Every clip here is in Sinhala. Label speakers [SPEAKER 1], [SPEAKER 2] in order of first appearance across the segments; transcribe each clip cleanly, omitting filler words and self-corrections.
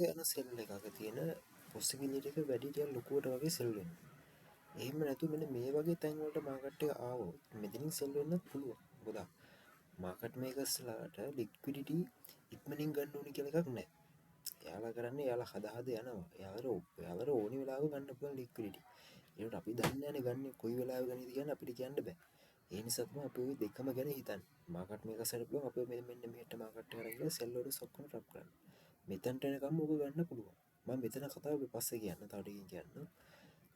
[SPEAKER 1] යන සෙල් එකක තියෙන පොසිබිලිටි එක වැඩි, ටිකක් ලොකුවට වගේ සෙල් වෙන්න. එහෙම නැතු මෙන්න මේ වගේ තැන් වලට මාකට් එක ආවොත් මෙතනින් සෙල් වෙන්නත් පුළුවන්. මොකද මාකට් මේකර්ස්ලාට ලික්විඩිටි ඉක්මනින් ගන්න ඕනි කියලා එකක් නැහැ. එයාලා කරන්නේ එයාලා හද හද යනවා. එයාලට ඕනි වෙලාවක ගන්න පුළුවන් ලික්විඩිටි. ඒකට අපි දන්නේ නැනේ ගන්නේ කොයි වෙලාවෙ ගන්නේද කියන්නේ අපිට කියන්න බෑ. ඒ නිසා තමයි අපි ඔය දෙකම ගැන හිතන්නේ. මාකට් මේකර්ස්ලාට පුළුවන් අපි මෙන්න මෙහෙට මාකට් එක අරන් ගිහලා සෙල් ඕඩර්ස් ඔක්කොම ට්‍රැප් කරන්න. මෙතනට එනකම් ඕක ගන්න පුළුවන්. මම මෙතන කතාව පස්සේ කියන්න, තව ටිකකින් කියන්න.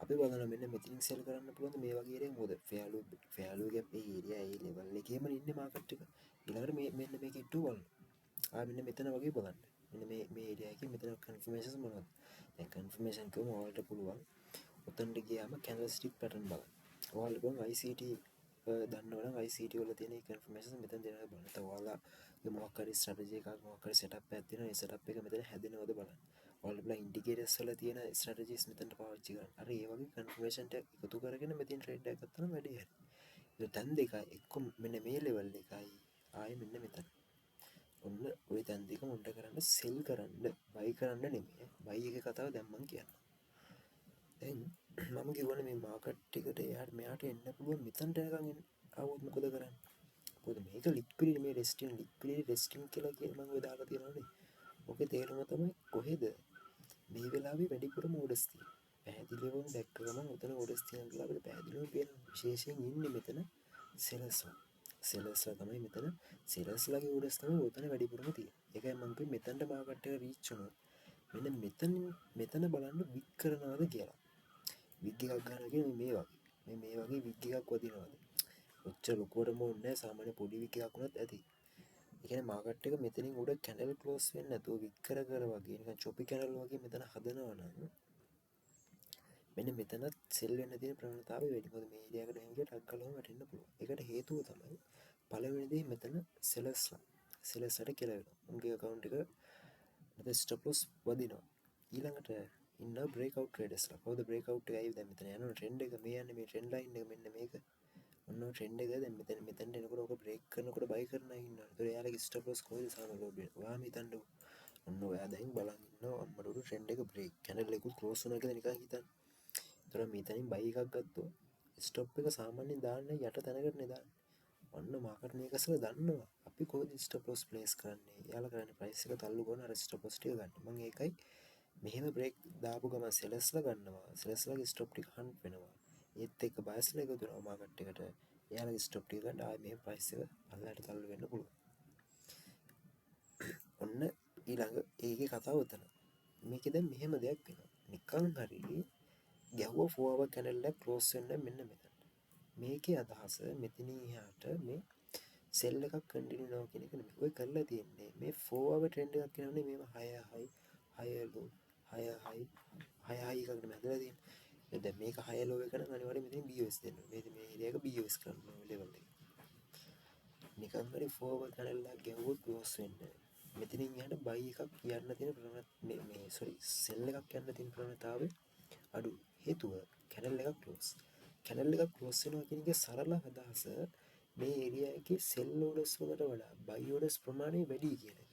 [SPEAKER 1] අපි බලනවා මෙන්න මෙතනින් සෙල් කරන්න පුළුවන්ද මේ වගේ ඒරියා. මොකද ෆෙයාර් වැලියු ගැප් ඒ ඒරියා ඒ ලෙවල් එකේම ඉන්නේ මාකට් එක. ඊළඟට මේ මෙන්න මේ කිට්ටුව බලන්න. ආ, මෙන්න මෙතන වගේ බලන්න. මෙන්න මේ මේ ඒරියා එකේ මෙතන කන්ෆර්මේෂන්ස් මොනවද? දැන් කන්ෆර්මේෂන් කිව්වම ඔයාලට පුළුවන් ඔතනට ගියාම කැන්ඩල්ස්ටික් පැටර්න් බලන්න. ඔයාලට පුළුවන් ICT දන්නවනම් ICT වල තියෙන කන්ෆර්මේෂන්ස් මෙතන දෙනවා බලන්න. තව ඔයාලගේ මොකක් හරි ස්ට්‍රැටජි එකක්, මොකක් හරි සෙටප් එකක් තියෙනවා. ඒ සෙටප් එක මෙතන හැදෙනවද බලන්න. ඔයාලට පුළුවන් ඉන්ඩිකේටර්ස් වල තියෙන ස්ට්‍රැටජිස් මෙතනට පාවිච්චි කරන්න. අර ඒ වගේ කන්ෆර්මේෂන් ටික එකතු කරගෙන මෙතන ට්‍රේඩ් එකක් ගත්තා නම් වැඩේ හරි. ඒ තැන් දෙකයි, එක්ක මෙන්න මේ ලෙවල් එකයි, ආයේ මෙන්න මෙතන. ඔන්න ඔය තැන් දෙක මොනිටර් කරන්න, සෙල් කරන්න, බයි කරන්න නෙමෙයි. බයි එකේ කතාව දැන් මං කියන්නම්. දැන් මම කිව්වනේ මේ මාකට් එකට එහාට මෙහාට එන්න පුළුවන්. මෙතනට එනකන් ආවොත් මොකද කරන්නේ? මොකද මේක ලික්විඩිටි, මේ රෙස්ටිං ලික්විඩිටි රෙස්ටිං කියලා කියන මං ඔය දාලා තියෙනවනේ. ඔකේ තේරුම තමයි කොහෙද මේ වෙලාවේ වැඩිපුරම ඕඩර්ස් තියෙන්නේ. පැහැදිලිවම දැක්ක ගමන් ඔතන ඕඩර්ස් තියෙනවා කියලා අපිට පැහැදිලිවම පේනවා. විශේෂයෙන් ඉන්නේ මෙතන සෙලර්ස්ලා. සෙලර්ස්ලා තමයි මෙතන, සෙලර්ස්ලාගේ ඕඩර්ස් තමයි ඔතන වැඩිපුරම තියෙන්නේ. ඒකයි මං කිව්වේ මෙතනට මාකට් එක රීච් වුණොත් මෙන්න මෙතන මෙතන බලන්න වික් කරනවද කියලා. වික් එකක් ගන්නවා කියන්නේ මේ වගේ. මේ මේ වගේ වික් එකක් වදිනවද? ඔච්චර ලොකුවටම ඕනේ නැහැ, සාමාන්‍ය පොඩි වික් එකක් වුණත් ඇති. ඒ කියන්නේ මාකට් එක මෙතනින් උඩ කැන්ඩල් ක්ලෝස් වෙන්නේ නැතුව වික් කර කර වගේ නිකන් චොපි කැන්ඩල් වගේ මෙතන හදනවා නම් මෙන්න මෙතනත් සෙල් වෙන්න තියෙන ප්‍රවණතාවය වැඩි. මොකද මේ ඒරියා එකට එහෙම ගියා ටක් ගාලා වැටෙන්න පුළුවන්. ඒකට හේතුව තමයි පළවෙනි දේ මෙතන සෙලර්ස්ලා. සෙලර්ස්ලාට කියලා වෙනවා. උන්ගේ ඇකවුන්ට් එක නැත්නම් ස්ටොප් ලොස් වදිනවා. ඊළඟට ඉන්න බ්‍රේක් අවුට් ට්‍රේඩර්ස්ලා. කවුද බ්‍රේක් අවුට් එක? ඇයි දැන් මෙතන යනවා ට්‍රෙන්ඩ් එක මේ යන්නේ, මේ ට්‍රෙන්ඩ් ලයින් එක මෙන්න මේක. ඔන්න ඔය ට්‍රෙන්ඩ් එක දැන් මෙතන මෙතනට එනකොට ඔක බ්‍රේක් කරනකොට බයි කරන අය ඉන්නවා. ඒතර එයාලගේ ස්ටොප් ලොස් කොහෙද සාමාන්‍ය ලෝඩ් වෙන්නේ? ඔයාම හිතන්නකෝ. ඔන්න ඔයා දැන් බලන් ඉන්නවා අම්මට උඩු ට්‍රෙන්ඩ් එක බ්‍රේක් කැන්ඩල් එකකුත් ක්ලෝස් වුණා කියලා නිකන් හිතන්න. ඒතර මෙතනින් බයි එකක් ගත්තොත් ස්ටොප් එක සාමාන්‍යයෙන් දාන්න යට තැනකට නේ දාන්නේ. ඔන්න මාකට් මේකර්ස්ලා දන්නවා අපි කොහෙද ස්ටොප් ලොස් ප්ලේස් කරන්නේ. එයාලා කරන්නේ ප්‍රයිස් එක තල්ලු කරන අර ස්ටොප් ලොස් ටික ගන්න. මං ඒකයි මෙහෙම බ්‍රේක් දාපු ගමන් සෙලර්ස්ලා ගන්නවා. සෙලර්ස්ලාගේ ස්ටොප් ටික හන්ට් වෙනවා. ඒත් එක්ක බයර්ස්ලා එකතු වෙනවා මාකට් එකට. එයාලගේ ස්ටොප් ටික ගන්න ආයෙ මෙහෙම ප්‍රයිස් එක පල්ලයට තල්ලු වෙන්න පුළුවන්. ඔන්න ඊළඟ ඒකේ කතාව ඔතන. මේකේ දැන් මෙහෙම දෙයක් වෙනවා. නිකන් හරි ගැහුව 4 hour candle එක ක්ලෝස් වෙන්න මෙන්න මෙතන. මේකේ අදහස මෙතනින් එහාට මේ සෙල් එකක් කන්ටිනියු වෙනවා කියන එක නෙමෙයි. ඔය කරලා තියෙන්නේ මේ 4 hour trend එකක් එනවනේ මේව 6 හයි 6 ලෝ 6 හයි 6 හයි එකක් නෙමෙයි හදලා තියෙන්නේ. දැන් මේක 6 ලෝ එක නම් අනිවාර්යයෙන් මෙතනින් BOS දෙන්න ඕනේ. මේ මේ ඒරියා එක BOS කරන්න ඕනේ ලෙවල් එක. නිකන් හරි 4 hour candle එකක් ගැහුවොත් ක්ලෝස් වෙන්න. මෙතනින් එහාට බයි එකක් යන්න තියෙන ප්‍රවණ මේ මේ සෝරි, සෙල් එකක් යන්න තියෙන ප්‍රවණතාවය අඩු. හේතුව කැන්ඩල් එකක් ක්ලෝස්. කැන්ඩල් එකක් ක්ලෝස් වෙනවා කියන එකේ සරල අදහස මේ ඒරියා එකේ සෙල් ඕඩර්ස් වලට වඩා බයි ඕඩර්ස් ප්‍රමාණය වැඩි කියන එක.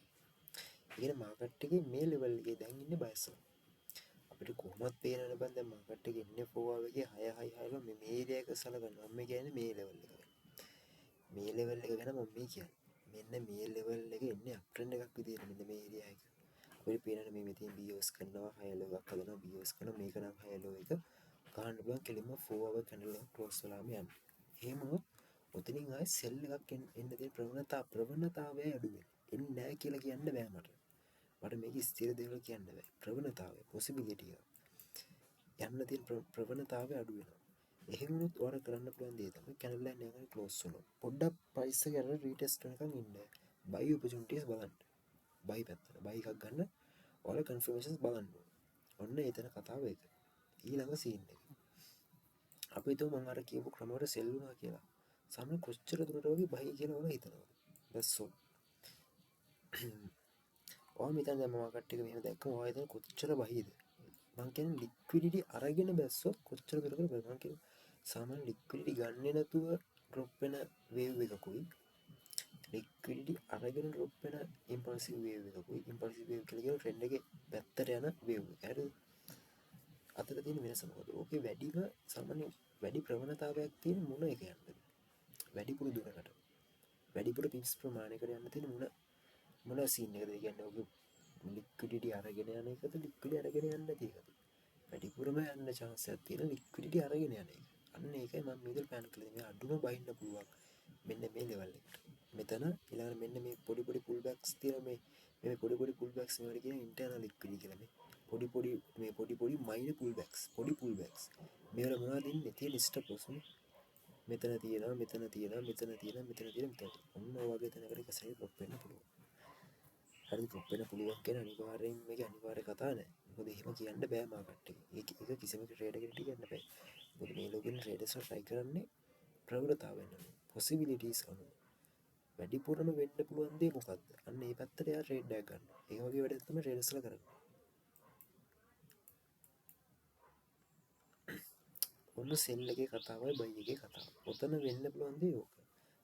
[SPEAKER 1] ඒ කියන්නේ මාකට් එකේ මේ ලෙවල් එකේ දැන් ඉන්නේ බයර්ස්ලා. අපිට කොහොමත් පේනවනේ බං දැන් මාකට් එකේ ඉන්නේ 4 hour එකේ 6 6 6 මේ මේ ඒරියා එක සලකනවා. මම කියන්නේ මේ ලෙවල් එක ගැන. මේ ලෙවල් එක ගැන මම මේ කියන්නේ. මෙන්න මේ ලෙවල් එක එන්නේ අප් ට්‍රෙන්ඩ් එකක් විදියට මෙන්න මේ ඒරියා එක. අපිට පේනවනේ මේ මෙතෙන් BOS කරනවා, 6 ලෝ එකක් හදනවා, BOS කරනවා. මේක නම් 6 ලෝ එක ගහන්න පුළුවන් කෙලින්ම 4 hour candle එක ක්ලෝස් වෙලාම යන්න. එහෙම වුණොත් ඔතනින් ආයේ සෙල් එකක් එන්න තියෙන ප්‍රවණතාවය අඩු වෙනවා. එන්නේ නැහැ කියලා කියන්න බෑ මට. මට මේක ස්ථිර දේවල් කියන්න බෑ. ප්‍රවණතාවය, පොසිබිලිටි එක. යන්න තියෙන ප්‍රවණතාවය අඩු වෙනවා. එහෙම වුණොත් ඔයාලට කරන්න පුළුවන් දේ තමයි කැන්ඩල් එක නිකන් ක්ලෝස් වුණොත් පොඩ්ඩක් ප්‍රයිස් එක අර රීටෙස්ට් වෙනකන් ඉන්න. බයි ඔපචුනිටිස් බලන්න. බයි පැත්තට බයි එකක් ගන්න ඔයාලා කන්ෆර්මේෂන්ස් බලන්න ඕනේ. ඔන්න එතන කතාව ඒක. ඊළඟ සීන් එක. අපි හිතමු මං අර කියපු ක්‍රමවලට සෙල් වුණා කියලා. සාමාන්‍ය කොච්චර දුරට වගේ බයි කියලා ඔයාලා හිතනවද? බැස්සොත්. ඔයා හිතන්නේ දැන් මාකට් එක මෙහෙම දැක්කම ඔයා හිතන්නේ කොච්චර බහිද? මං කියන්නේ ලික්විඩිටි අරගෙන බැස්සොත් කොච්චර දුරකට බයි. මං කියන්නේ සාමාන්‍ය ලික්විඩිටි ගන්නෙ නැතුව ඩ්‍රොප් වෙන වේව් එකකුයි ලික්විඩිටි අරගෙන ඩ්‍රොප් වෙන ඉම්පල්සිව් වේව් එකකුයි ඉම්පල්සිව් වේව් කියලා කියන ට්‍රෙන්ඩ් එකේ පැත්තට යන වේව් එක. හරිද? අතර තියෙන වෙනස මොකද? ඕකේ වැඩිම සාමාන්‍ය වැඩි ප්‍රවණතාවයක් තියෙන මොන එක යන්නද? වැඩිපුර දුරකට. වැඩිපුර පිප්ස් ප්‍රමාණයකට යන්න තියෙන මොන මොන සීන් එකද? ඒ කියන්නේ ඕකේ ලික්විඩිටි අරගෙන යන එකද ලික්විඩිටි අරගෙන යන්නේ නැති එකද? වැඩිපුරම යන්න චාන්ස් එකක් තියෙන ලික්විඩිටි අරගෙන යන එක. අන්න ඒකයි මම මේ විදිහට ප්ලෑන් කළේ. මේ අඩුම බහින්න පුළුවන් මෙන්න මේ ලෙවල් එකට. මෙතන ඊළඟට මෙන්න මේ පොඩි පොඩි පුල් බැක්ස් තියෙන මේ මේ පොඩි පොඩි පුල් බැක්ස් මේවට කියන ඉන්ටර්නල් ලික්විඩිටි කියලා. මේ පොඩි පොඩි මේ පොඩි පොඩි මයිනර් පුල් බැක්ස්, පොඩි පුල් බැක්ස්. මේවල මොනවද ඉන්නේ? තියෙන ස්ටොප් ලොස් නේ. මෙතන තියෙනවා, මෙතන තියෙනවා, මෙතන තියෙනවා, මෙතන තියෙනවා, මෙතන තියෙනවා. ඔන්න ඔය වගේ තැනකට එක සැරේ ඩ්‍රොප් වෙන්න පුළුවන්. හරි, ඩ්‍රොප් වෙන්න පුළුවන් කියන අනිවාර්යෙන් මේක අනිවාර්ය කතා නෑ. මොකද එහෙම කියන්න බෑ මාකට් එකේ. ඒක කිසිම ට්‍රේඩර් කෙනෙක්ට කියන්න බෑ. මොකද මේ ලෝකෙන ට්‍රේඩර්ස්ලා ට්‍රයි කරන්නේ ප්‍රවණතාවයන් අනුව, පොසිබිලිටීස් අනුව. වැඩිපුරම වෙන්න පුළුවන් දේ මොකද්ද? අන්න ඒ පැත්තට එයා ට්‍රේඩ් එකක් ගන්නවා. ඒ වගේ වැඩක් තමයි ට්‍රේඩර්ස්ලා කරන්නේ. ඔන්න සෙල් එකේ කතාවයි බයි එකේ කතාව. ඔතන වෙන්න පුළුවන් දේ ඕක.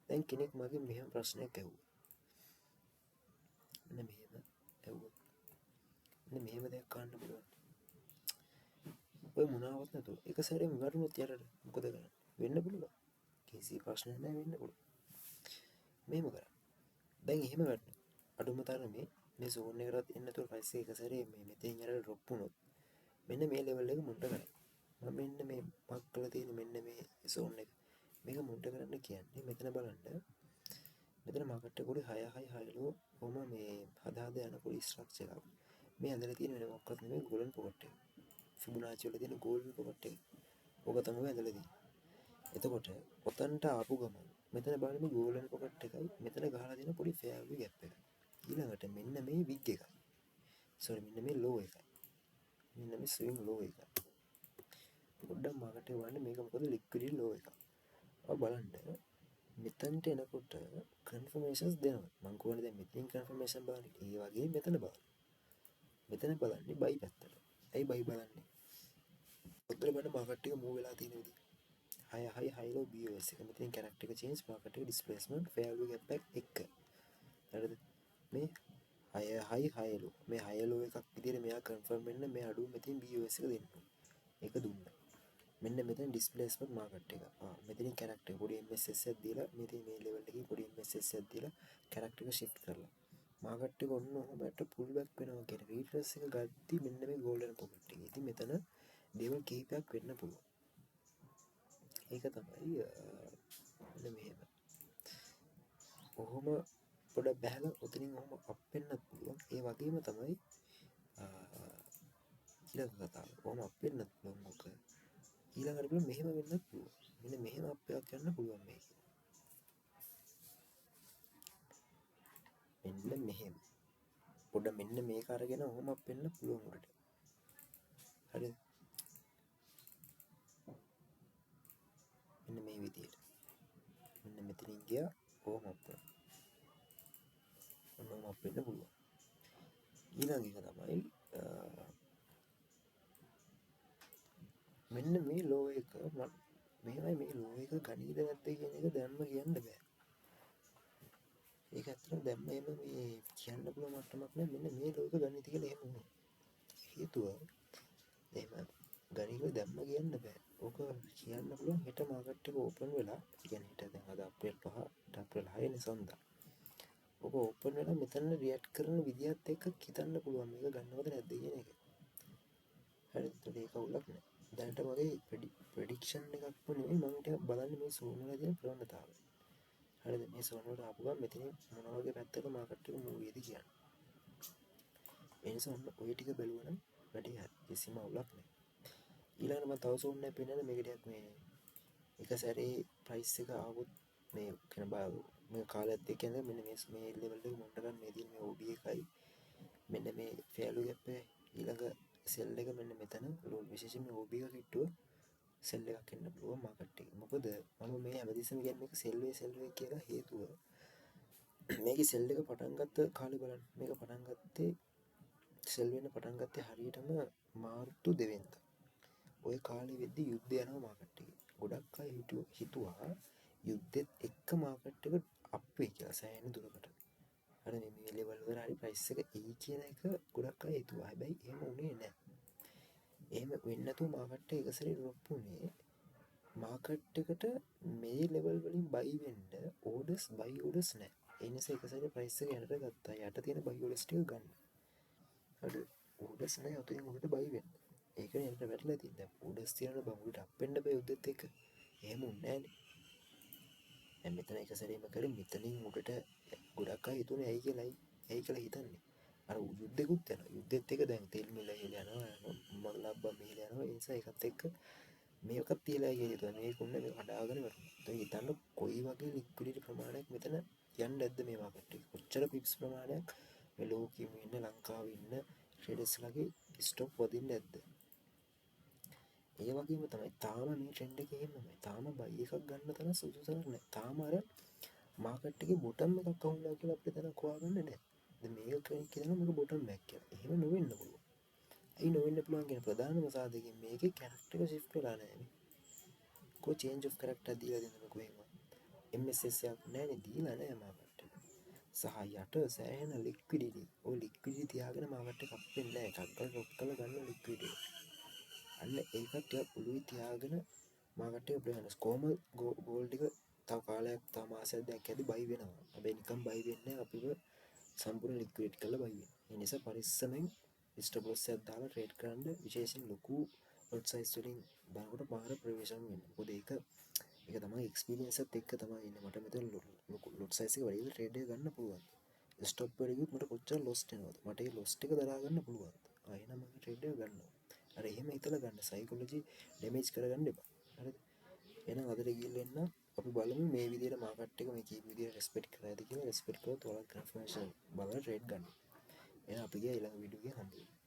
[SPEAKER 1] දැන් කෙනෙක් මගෙන් මෙහෙම ප්‍රශ්නයක් ඇහුවා. මෙන්න මෙහෙම ඇහුවා. මෙන්න මෙහෙම දෙයක් අහන්න පුළුවන්. ඔය මොනාවත් නැතුව එක සැරේම වැටුනොත් යටට මොකද කරන්නේ? වෙන්න පුළුවන්. කිසි ප්‍රශ්නයක් නැහැ, වෙන්න පුළුවන්. මෙහෙම කරා. දැන් එහෙම වැටුණා. අඩුම තරමේ මේ සෝන් එකටත් එන්න නැතුව ප්‍රයිස් එක එක සැරේ මේ මෙතෙන් යටට ඩ්‍රොප් වුණොත් මෙන්න මේ ලෙවල් එක මොනිටර් කරා. මම මෙන්න මේ මාක් කරලා තියෙන මෙන්න මේ සෝන් එක. මේක මොනිටර් කරන්න කියන්නේ මෙතන බලන්න. මෙතන මාකට් එක පොඩි 6 6 6 ලෝ කොහොම මේ හද හද යන පොඩි ස්ට්‍රක්චර් එකක්. මේ ඇඳලා තියෙන වෙන මොකක්වත් නෙමෙයි ගෝල්ඩන් පොකට් එක. ෆිබොනාචි වල තියෙන ගෝල්ඩන් පොකට් එක. ඕක තමයි ඇඳලා තියෙන්නේ. එතකොට ඔතනට ආපු ගමන් මෙතන බලන්න මේ ගෝල්ඩන් පොකට් එකයි මෙතන ගහලා තියෙන පොඩි ෆෙයාර් වැලියු ගැප් එකයි. ඊළඟට මෙන්න මේ විග් එකයි. සෝරි, මෙන්න මේ ලෝ එකයි. මෙන්න මේ ස්විං ලෝ එකයි. පොඩ්ඩක් මාකට් එක බලන්න මේක මොකද ලික්විඩිටි ලෝ එකක්. ඔය බලන්න මෙතනට එනකොට කන්ෆර්මේෂන්ස් දෙනවා. මං කියවනේ දැන් මෙතනින් කන්ෆර්මේෂන් බලන්න. ඒ වගේ මෙතන බලන්න. මෙතන බලන්නේ බයි පැත්තට. ඇයි බයි බලන්නේ? ඔතන බලන්න මාකට් එක මූව් වෙලා තියෙන විදිහ. 6 6 6 ලෝ BOS එක. මෙතනින් කැරක්ටර් එක චේන්ජ්, මාකට් එක ඩිස්ප්ලේස්මන්ට්, ෆෙයාර් වැලියු ගැප් එක එක්ක. හරිද? මේ 6 6 6 ලෝ. මේ 6 ලෝ එකක් විදිහට මෙයා කන්ෆර්ම් වෙන්න මේ අඩුව මෙතනින් BOS එක දෙන්න ඕනේ. ඒක දුන්නා. මෙන්න මෙතන ඩිස්ප්ලේස්මන්ට් මාකට් එක. මෙතනින් කැරක්ටර් පොඩි MSS එකක් දීලා මෙතන මේ ලෙවල් එකේ පොඩි MSS එකක් දීලා කැරක්ටර් එක ෂිෆ්ට් කරලා මාකට් එක ඔන්න ඔහොම යට පුල් බැක් වෙනවා කියන රීට්‍රේස් එක ගද්දි මෙන්න මේ ගෝල්ඩන් පොකට් එකේ. ඉතින් මෙතන දේවල් කිහිපයක් වෙන්න පුළුවන්. ඒක තමයි මෙන්න මෙහෙම. ඔහොම පොඩක් බැහැලා ඔතනින් ඔහොම අප් වෙන්නත් පුළුවන්. ඒ වගේම තමයි ඊළඟ කතාව. ඔහොම අප් වෙන්නත් පුළුවන් ඔක. ඊළඟට බලමු මෙහෙම වෙන්නත් පුළුවන්. මෙන්න මෙහෙම අප් එකක් යන්න පුළුවන් මේකේ. මෙන්න මෙහෙම. පොඩ මෙන්න මේක අරගෙන ඔහොම අප් වෙන්න පුළුවන් උඩට. හරිද? මෙන්න මේ විදියට. මෙන්න මෙතනින් ගියා ඔහොම අප් වෙනවා. ඔන්න ඔහොම අප් වෙන්න පුළුවන්. ඊළඟ එක තමයි මෙන්න මේ ලෝ එක මෙහෙමයි මේ ලෝ එක ගණීද නැද්ද කියන එක දැම්ම කියන්න බෑ. ඒක ඇත්තටම දැම්ම එහෙම මේ කියන්න පුළුවන් මට්ටමක් නෑ. මෙන්න මේ ලෝ එක ගණීද කියලා එහෙම වුණොත්. හේතුව එහෙම ගණීද කියලා දැම්ම කියන්න බෑ. ඕක කියන්න පුළුවන් හෙට මාකට් එක ඕපන් වෙලා, ඒ කියන්නේ හෙට දැන් අද අප්‍රේල් 5, හෙට අප්‍රේල් 6 නේ සඳුදා. ඕක ඕපන් වෙලා මෙතන රියැක්ට් කරන විදියත් එක්ක හිතන්න පුළුවන් මේක ගන්නවද නැද්ද කියන එක. හරිද? එතකොට ඒක අවුලක් නෑ. දැනට මගේ ප්‍රෙඩික්ෂන් එකක්ම නෙමෙයි, මම ටිකක් බලන්නේ මේ සෝන් වල තියෙන ප්‍රවණතාවය. හරිද? මේ සෝන් වලට ආපු ගමන් මෙතනින් මොන වගේ පැත්තක මාකට් එක මූව් වේද කියන්නේ. ඒ නිසා ඔන්න ඔය ටික බැලුවා නම් වැඩේ හරි. කිසිම අවුලක් නෑ. ඊළඟට මම තව සෝන් එකක් පෙන්නන්න. මේක ටිකක් මේ එක සැරේ ප්‍රයිස් එක ආවොත් මේ කියන මේ කාලයත් එක්ක යන මෙන්න මේ ලෙවල් එක මොන්ට ගන්න මේ තියෙන මේ OB එකයි මෙන්න මේ ෆෙයාර් වැලියු ගැප් එකයි ඊළඟ සෙල් එක මෙන්න මෙතන විශේෂයෙන්ම මේ OB එක කිට්ටුව සෙල් එකක් එන්න පුළුවන් මාකට් එකේ. මොකද මම මේ හැමතිස්සෙම කියන්නේ මේක සෙල් වේ සෙල් වේ කියලා හේතුව මේකේ සෙල් එක පටන් ගත්ත කාලේ බලන්න. මේක පටන් ගත්තේ සෙල් වෙන්න පටන් ගත්තේ හරියටම මාර්තු දෙවෙනිදා. ඔය කාලේ වෙද්දි යුද්ධ යනවා මාකට් එකේ. ගොඩක් අය හිතුවා යුද්ධෙත් එක්ක මාකට් එක අප් වෙයි කියලා සෑහෙන දුරකට. අර මේ මේ ලෙවල් වල හරි ප්‍රයිස් එක එයි කියන එක ගොඩක් අය හිතුවා. හැබැයි එහෙම වුණේ නෑ. එහෙම වෙන්නේ නැතුව මාකට් එක එක සැරේ ඩ්‍රොප් වුණේ. මාකට් එකට මේ ලෙවල් වලින් බයි වෙන්න ඕඩර්ස්, බයි ඕඩර්ස් නෑ. ඒ නිසා එක සැරේ ප්‍රයිස් එක යටට ගත්තා. යට තියෙන බයි ඕඩර්ස් ටික ගන්න. හරි, ඕඩර්ස් නෑ ඔතනින් උඩට බයි වෙන්න. ඒකනේ යටට වැටලා තියෙන්නේ. දැන් ඕඩර්ස් තියෙනවා බං උඩට අප් වෙන්න බෑ යුද්ධෙත් එක්ක. එහෙම උන්නේ නෑනේ. දැන් මෙතන එක සැරේම කරේ මෙතනින් උඩට ගොඩක් අය හිතුනේ ඇයි කියලායි, ඇයි කියලා හිතන්නේ. අර යුද්ධෙකුත් යනවා. යුද්ධෙත් එක්ක දැන් තෙල් මිල ඉහළ යනවා, මග ලබ්බම් ඉහළ යනවා. ඒ නිසා ඒකත් එක්ක මේකත් ඉහළයි කියලා හිතුවා. මේක උන්නේ මේ කඩාගෙන වැටුණා. දැන් හිතන්න කොයි වගේ ලික්විඩිටි ප්‍රමාණයක් මෙතන යන්නේ නැද්ද මේ මාකට් එකේ. කොච්චර පිප්ස් ප්‍රමාණයක් මේ ලෝකෙම ඉන්න, ලංකාවේ ඉන්න ට්‍රේඩර්ස්ලාගේ ස්ටොප් වදින්නේ නැද්ද? ඒ වගේම තමයි තාම මේ ට්‍රෙන්ඩ් එක එහෙමමයි. තාම බයි එකක් ගන්න තරම් සුදුසු තැනක් නෑ. තාම අර මාකට් එකේ බොටම් එකක් අහුණා කියලා අපිට තැනක් හොයාගන්න නෑ. දැන් මේක කෙනෙක් කියනවා මේක බොටම් එකක් කියලා. එහෙම නොවෙන්න පුළුවන්. ඇයි නොවෙන්න පුළුවන් කියන ප්‍රධානම සාධකයෙන් මේකේ කැරක්ටර් එක ෂිෆ්ට් වෙලා නෑ නේ. කො චේන්ජ් ඔෆ් කැරක්ටර් දීලා දෙන්න කොහෙන්වත්. MSS එකක් නෑනේ, දීලා නෑ මාකට් එක. සහ යට සෑහෙන ලික්විඩිටි. ඔය ලික්විඩිටි තියාගෙන මාකට් එක අප් වෙන්නේ නෑ. එකක් ගාලා ඩ්‍රොප් කරලා ගන්න ලික්විඩිටි. අන්න ඒකත් ටිකක් ඔළුවේ තියාගෙන මාකට් එක උඩ යනවා. කොහොම ගෝල්ඩ් එක තව කාලයක්, තව මාසයක් දෙකක් යද්දි බයි වෙනවා. හැබැයි නිකන් බයි වෙන්නේ නෑ. අපිව සම්පූර්ණ ලික්විඩේට් කරලා බයි වෙනවා. ඒ නිසා පරිස්සමෙන් ස්ටොප් ලොස් එකක් දාලා ට්‍රේඩ් කරන්න, විශේෂයෙන් ලොකු ලොට් සයිස් වලින් බලනකොට මාර ප්‍රවේශම් වෙන්න. මොකද ඒක තමයි එක්ස්පීරියන්ස් එකත් එක්ක තමයි ඉන්නේ. මට මෙතන ලොකු ලොට් සයිස් එක වැඩි වෙලා ට්‍රේඩ් එක ගන්න පුළුවන්. ස්ටොප් එකට ගියොත් මට කොච්චර ලොස් වෙනවද? මට ඒ ලොස් ටික දරා ගන්න පුළුවන්ද? එහෙනම් මම ට්‍රේඩ් එක ගන්නවා. අර එහෙම හිතලා ගන්න. සයිකොලොජි ඩැමේජ් කරගන්න එපා. හරිද? එහෙනම් අදට ගිහිල්ලා එන්න. අපි බලමු මේ විදිහට මාකට් එක මේ කීප විදිහට රෙස්පෙක්ට් කරයිද කියලා. රෙස්පෙක්ට් කරොත් ඔයාලා කන්ෆර්මේෂන් බලලා ට්‍රේඩ් ගන්න. එහෙනම් අපි ගියා ඊළඟ වීඩියෝ එකෙන් හම්බ වෙමු.